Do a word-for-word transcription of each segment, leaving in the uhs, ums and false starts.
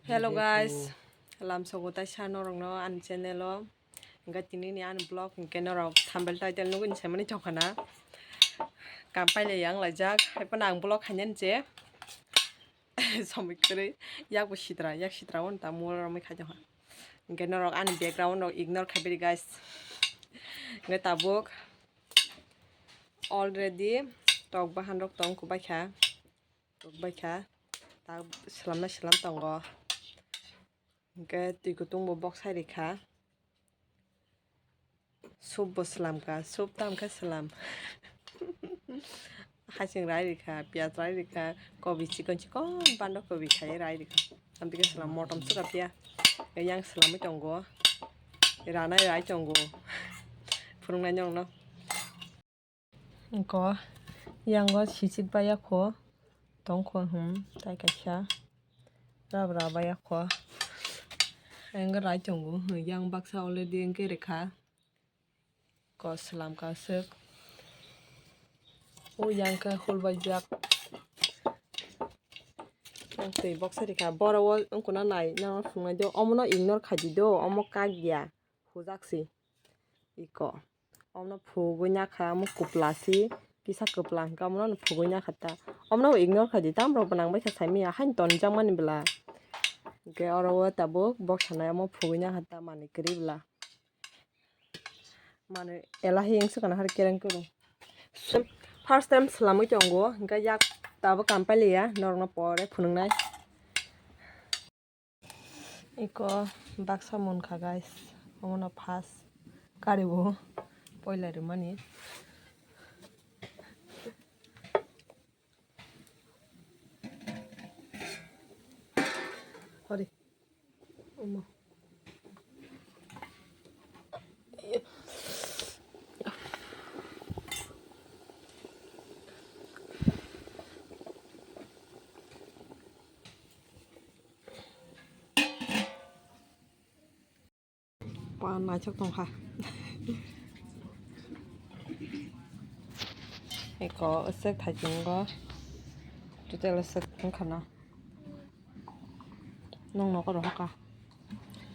Hello guys, lamsogo taisa norokno ani channel o. Hingke tini ni ani vlog hingke norok thumbnail title nugui ni saimani tongkha na. Kam pailai yang laijak, hai phano ang vlog khainani je. Somoi kwrwi, yak bo sitra, yak sitra o ta mol romwi khai tongkha. Hingke norok ani background rok ignore khai bidi guys. Hingke tabuk already tok bahan rok tong kubai kha. Tok bai kha. Ta swlamnai swlam tongo. Hingke twi kutung bo bok sai rikha. Soup bo swlam kha, soup tam khe swlam. Hasing rai rikha, piyaj rai rikha, kobi chikon chikon bando kobi khai rai rikha. Amtwi khe swlam motom swkha phiya. Yang swlamwi tongo. Ranai rai tongo. Phwrwngnai nokno. Ko yango sichik baya kho tongkho, hmm, tai kaisa rabra baya kho. Ang rai tongo, hmm, yang baksa already ang khe rikha. Ko swlam ka swk. O yang khe hul bai jak. Yang twi boksa rikha. Boro o wngkuna nai, nang phungnai do. Omono ignore khai di do. Omo kak ya. Hujak si. Iko. Omono phugwi nyakha, omo kwplasi, kisa kwpla hwnkha, omono phugwi nyakha ta. Omono ignore khaidi, tamrok bo nang bai kha saimanya, haino tonjak mani bwla. Hwnkhe oro o tabuk bok sanai omo phugwi nyakha ta, manwi kwrwi bwla. Manwi elahi wngsu kana hari kereng kuru. First time swlamwi tongo, hwnkhe yak tabuk kam pailiya, norokno pore phunuknai. Iko baksa munkha guys, omono first karibo poila rimani. Hori. Omo. Pa naithok tongkha. Eko aswk thaichungo total aswk wngkha na. Nwng nogo rohor kha.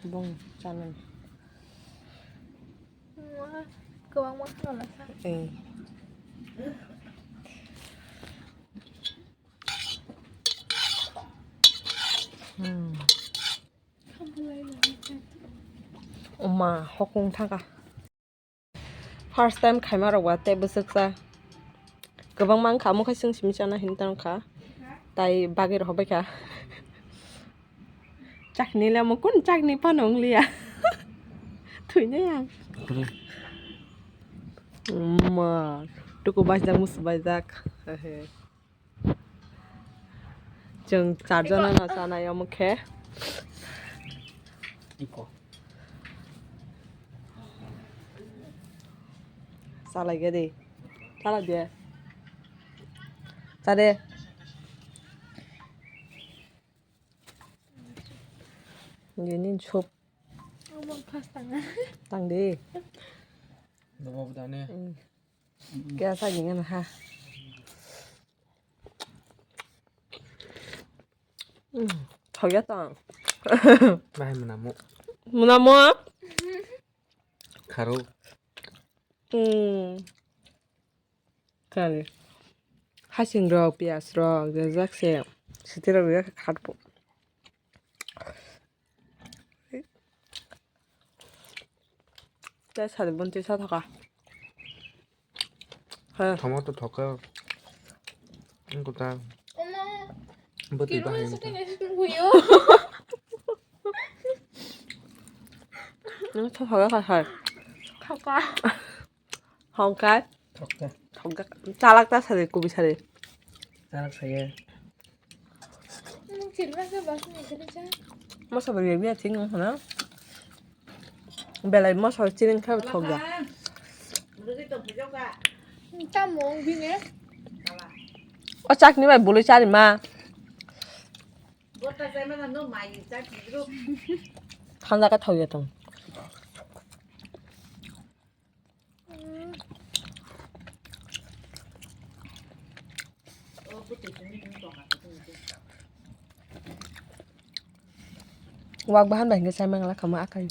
Bung chanani. Kwbangma khwnalakha. Eh. Hmm. Oma hokung thangkha. First time khaima rok ba tei bwswk cha. Kwbangma wngkha, omo khe chwng simi chana hinwi tongkha. Tai bagwi rw bai kha. Chakni le omo kun chakni phano wng liya. Thwinai ang. Ma, tuku baijak, musu baijak. Ehe. Chwng charjona no chanai omo khe. Iko. Chalai ge de. Chala de. Cha de. Nini soup. Omo first tang. Tang de. Dobo dane. Hmm. Kaya sa gini ha. Hmm, thok ya tong. Bahai mwnamo. Mwnamo? Kharo. Hmm. Kali. Hasing rok, piyaj rok, jajak se. Siti rok ya khatpo. Tei sari bonti sa thoka. Ha. Tomato thoka. Ang kota. Omo. Bwtwi kilo bahai sa wngkha. Kaya sa huyo. Nang thoka ka hai. Thoka. Hongkai. Thokka. Thokka. Chalak ta sari, kubi sari. Chalak saya. Nung chilma sa bas ni kene cha. Masa bari biya ting nung hana. Belai masa chiring kha thokya. Tamo bine. O chakni bai bului chari ma. Thanda ka thokya tong. Wak bahan bai hwnkhe chai mangla kha ma akai.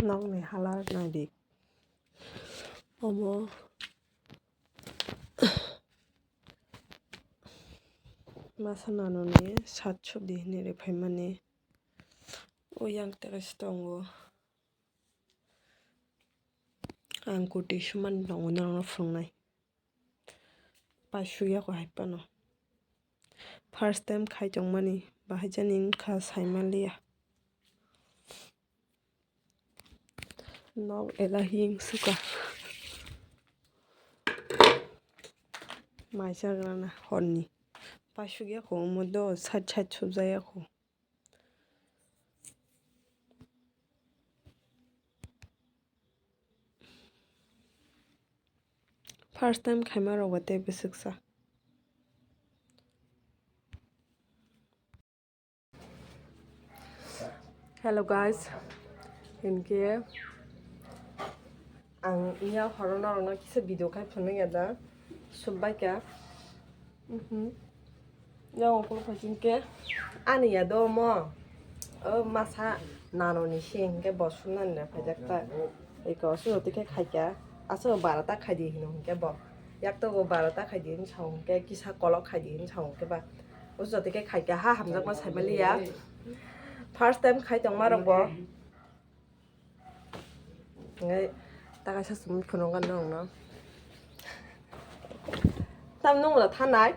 Nokni halar naidi. Omo masa nanoni sat subdi hinwi rwphaimani. O yang terrace tongo. Ang kurti sumani tongo norokno phunuknai. Paisukya kho hai phano. First time khai tongmani, bahai jani wngkha saimaliya. Nok ela hing suka. Mai chagrana horni. Paisukya kho omo do side side subjaya kho. First time khaima rok ba tei bwswksa. Hello guys, hinkhe ang iya horo norokno kisa video khai phunukya da, subbaikha. Mhm. Yang ukuluk hai hinkhe ani ya do omo, o masa nanoni se hinkhe bo sumnani rw phaijak ta. Eko sujo tikhe khaikha, aswk barota khaidi hino hinkhe bo. Yaktogo barota khaidi hinwi sao hinkhe kisa kolok khaidi hinwi sao hinkhe ba. O sujo tikhe khaikha ha hamjakma saimaliya. First time khai tongma rok bo. Ngai ta kaisa sumui phunukgano nwngno. Tam nwng ulo thanai.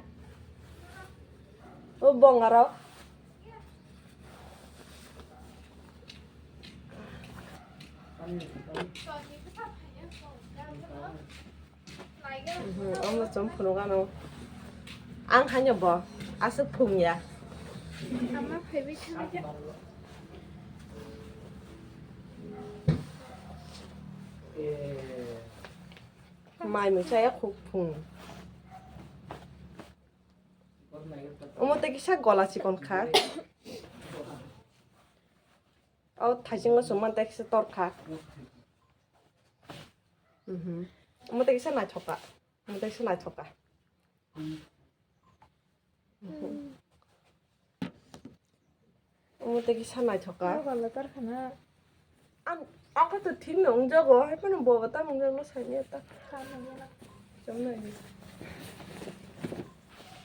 O bongaro. Mhm, omo chwng phunukgano. Ang haino bo aswk phungya. Ama phaibai thangkhe. Mai mui chaya khuk phung. Omo tei kisa gola chikon kha. O thaisingo chwng man tei kisa tor kha. Mhm. Omo tei kisa naithok kha. Omo tei kisa naithok kha. Mhm. Omo tei kisa naithok kha. Ang, ang khe to thik no wngjago, hai phano bo bo tamo wngjakno saimanya ta. Chomnai.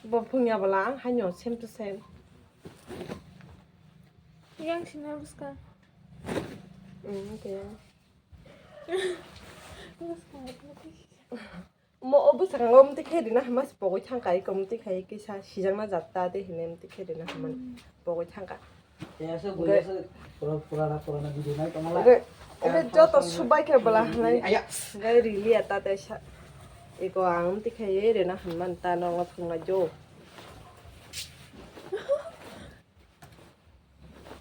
Bo phungya bwla ang haino same to same. Yang sina bwskang. Mm, okay. Bwskang, bwskang. Mo o bwskango mtwi khe rina hama se pogwi thangkha, iko mtwi khai kisa sijakna jatta de hinwi mtwi khe rina hama pogwi thangkha. Hwnkhe, hwnkhe joto subai khe bwla hinwi hwnkhe riliya ta tei sa iko ang mtwi khai rina hwnmani ta nokno phunuknai jo.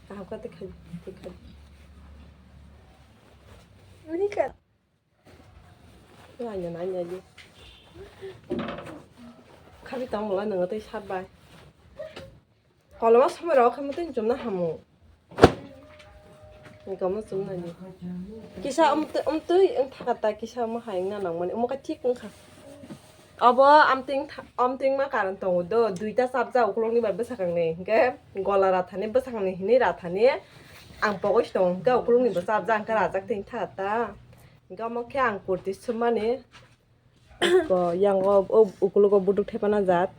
Kaham kha tei khai, tei khai. Naina, naina di. Khabi tamo lai nang tei sat bai. Koloma somoi rok khe mutui chumna hamu. Ni komo chumna di. Kisa umtui, umtui wng thaka ta kisa omo hai wngna nangmani. Omo khe thik wngkha. Obo amtwing tha-, amtwing ma karon tongo do, duita chapjak ukulukni bai bwsakangni. Hinkhe gola rathani bwsakangni hinwi rathani ang pogwi si tongo. Hinkhe ukulukni bo chapjak, hinkhe rajak twi thaka ta. Hinkhe omo khe ang kurti swmani. Ko, yang o, o ukulugo buduk thepana jat.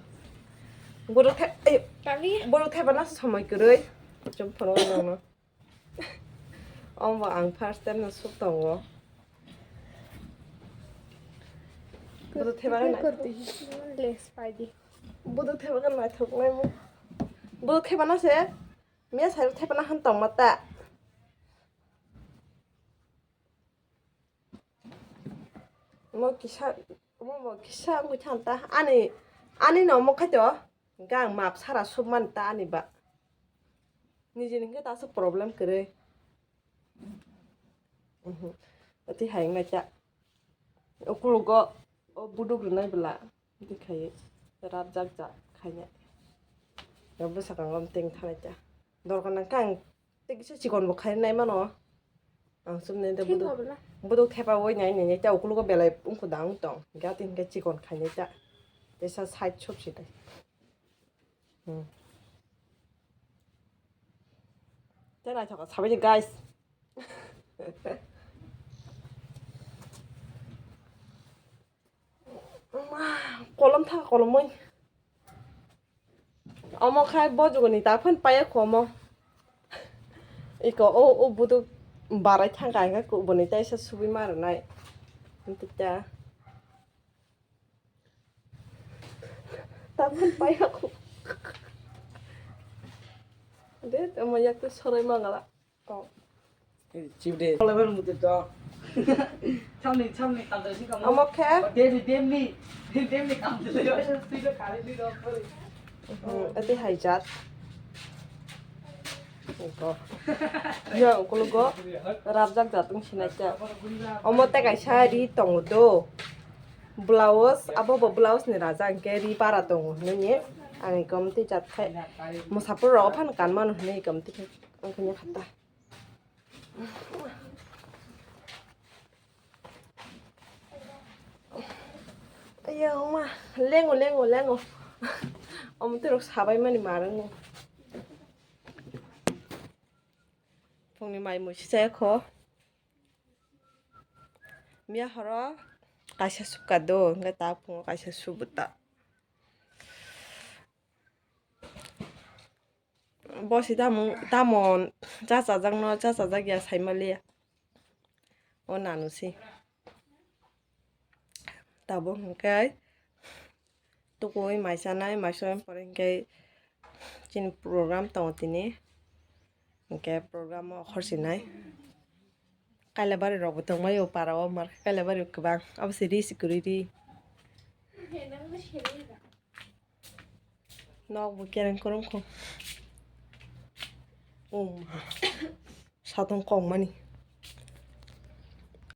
Buduk the-, ayo. Kali? Buduk thepana somoi kwrwi. Chum phano nangno. Omo ang first time no suk tongo. Buduk thepana nai. Kurti less paidi. Buduk thepana naithok nai mo. Buduk thepana se. Miya sai thepana han tong mata. Omo kisa, omo bo kisa wngwi thang ta. Ani, ani no omo khai to. Gang map sara sub man ta ani ba. Nijini hwnkhe ta aswk problem kwrwi. Mhm. Ati hai wngna cha. Ukulugo o buduk rwnai bwla. Ati khai. Rap jak jak khainai. Bwsakang lam teng thanai cha. Dorkar nang khe ang tei kisa chikon bo khainai mano. Ang chumnai de Thik buduk. Bo bwla. Buduk thepa oi nai nai ta ukulugo belai wngkho da wng tong. Hinkhe ati hinkhe chikon khainai ta. Teisa side sop si tai. Hmm. Tei naithoka sabaini, guys. Ma, kolom tha kolomoi. Omo khai bojogoni ta phan paya khomo. Iko o, o buduk barai thangka hingke kubuni taisa subui ma rwnai. Tita. Ta phan paya kho. De, omo yak to sorai mangala. Chibde. Samni, samni, kamda si kamo. Omo khe? Demni, demni, demni kamda le, twi le kare twi le kore. Hmm, ati hai jat. Iko. Yo, kulugo, rabjak jat wng sinai ta. Omo te kaisa ri tongo do. Blouse, abo bo blouse ni raja hingke ri para tongo hinui ni. Ang ikom ti jat khai. Musapur rok phan kan mano hinui ikom ti khai. Ang kanya khata. Ayo ma, lengo, lengo, lengo. Omo twi rok sabai mani ma rwngo. Phungni mai mui si chaya kho. Miya horo kaisa suka do, hingke ta phungo kaisa subu ta. Bosi tamo, tamo cha chajak no, cha chajak ya sai maliya. O nanu si. Tabuk hingke tukui mai chanai, mai chanai pore hingke chini program tongo tini. Hingke program o khor sinai. Kailabari rok bo tongmai o para o, mar khe Kailabari kwbang. Abo se ri se kwrwi ri. Nok bo kereng kwrwng kho. Um. Satong kok mani.